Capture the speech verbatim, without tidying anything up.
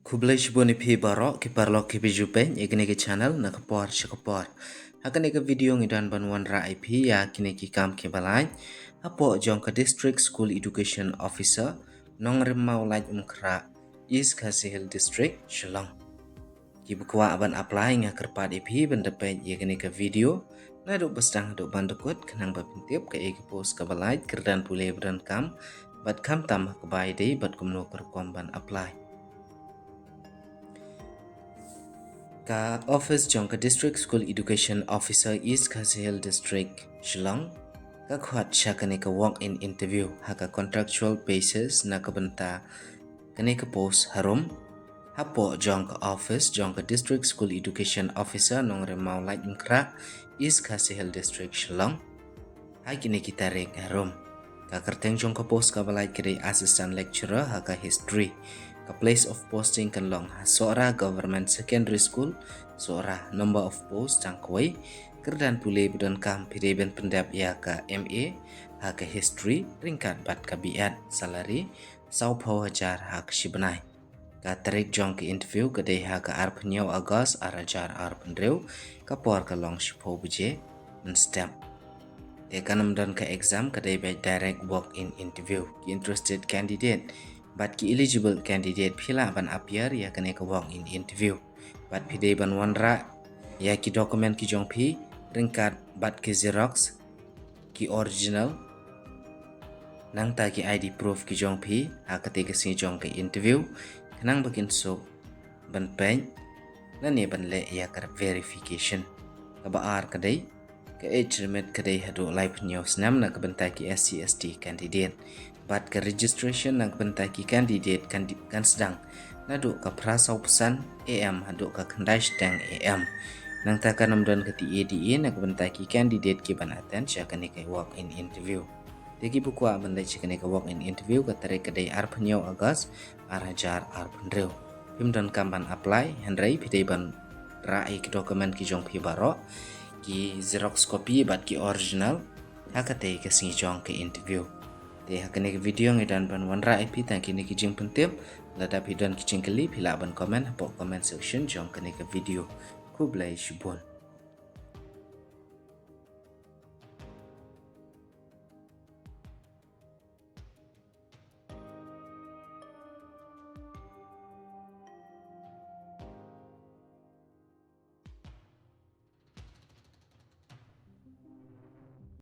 Khublei shibun ïa phi baroh ki paralok kiba ju peit ïa kane ka channel na ka por sha ka por. Ha kane ka video ngi don ban wanrah ïa phi ïa kine ki kam kiba lait hapoh jong ka District School Education Officer, Nongrim Mawlait Umkhrah, East Khasi Hills District, Shillong. Kiba kwah ban apply, nga kyrpad ïa phi ban da peit ïa kane ka video naduh ba sdang haduh ban da kut, khnang ba phin tip kaei ka post kaba lait, kyrdan pule ba donkam, bad khamtam ha kaba ïadei bad kumno ka rukom ban apply. Ka office jong ka District School Education Officer, East Khasi Hills District, Shillong, ka khot sha kane ka walk-in interview ha ka contractual basis na ka bynta kane ka post harum hapoh jong ka office jong ka District School Education Officer, Nongrim Mawlait Umkhrah, East Khasi Hills District, Shillong, ha kine ki tarik harum. Ka kyrteng jong ka post kaba lait ka dei Assistant Lecturer ha ka History. Ka place of posting kan long ha Sohra Government Secondary School, Sohra. Number of post tang kawei. Kyrdan pule ba donkam, phi dei ban pyndep ïa ka M A ha ka History ryngkat bad ka B Ed. Salary sawphew hajar ha ka shibnai. Ka tarik jong ka interview ka dei ha ka arphew hynñiew August ar hajar arphew hynriew, ka por ka long shiphew baje mynstep. Te kan ym don ka exam, ka dei beit direct walk-in interview. Ki interested candidate bad ki eligible candidate phi lah ban appear ïa kane ka walk-in interview. Bad phi dei ban wanrah ïa ki document ki jong phi ryngkat bad ki xerox, ki original, nangta ki I D proof ki jong phi ha katei ka sngi jong ka interview, khnang ba kin suk ban peit lane ban leh ïa ka verification. Kaba ar ka dei, ka age limit ka dei haduh laiphew hynñiew snem na ka bynta ki S C S T candidate. Bad ka registration na ka bynta ki candidate kan di-, kan sdang naduh ka phra saw phew san A M haduh ka khyndai shiteng A M. Nangta kan ym don ka T A D A na ka bynta ki candidate ki ban attend sha kane ka walk-in interview. Te kiba kwah ban leit sha kane ka walk-in interview, ka tarik ka dei arphew hynñiew August ar hajar arphew hynriew. Phim donkam ban apply, hynrei phi dei ban rah ïa ki document ki jong phi baroh, ki xerox copy bad ki original, ha katei ka sngi jong ka interview. Te ha kane ka video ngi don ban wanrah ïa phi tang kine ki jingpyntip. Lada phi don ki jingkylli, phi lah ban comment hapoh comment section jong kane ka video. Khublei shibun.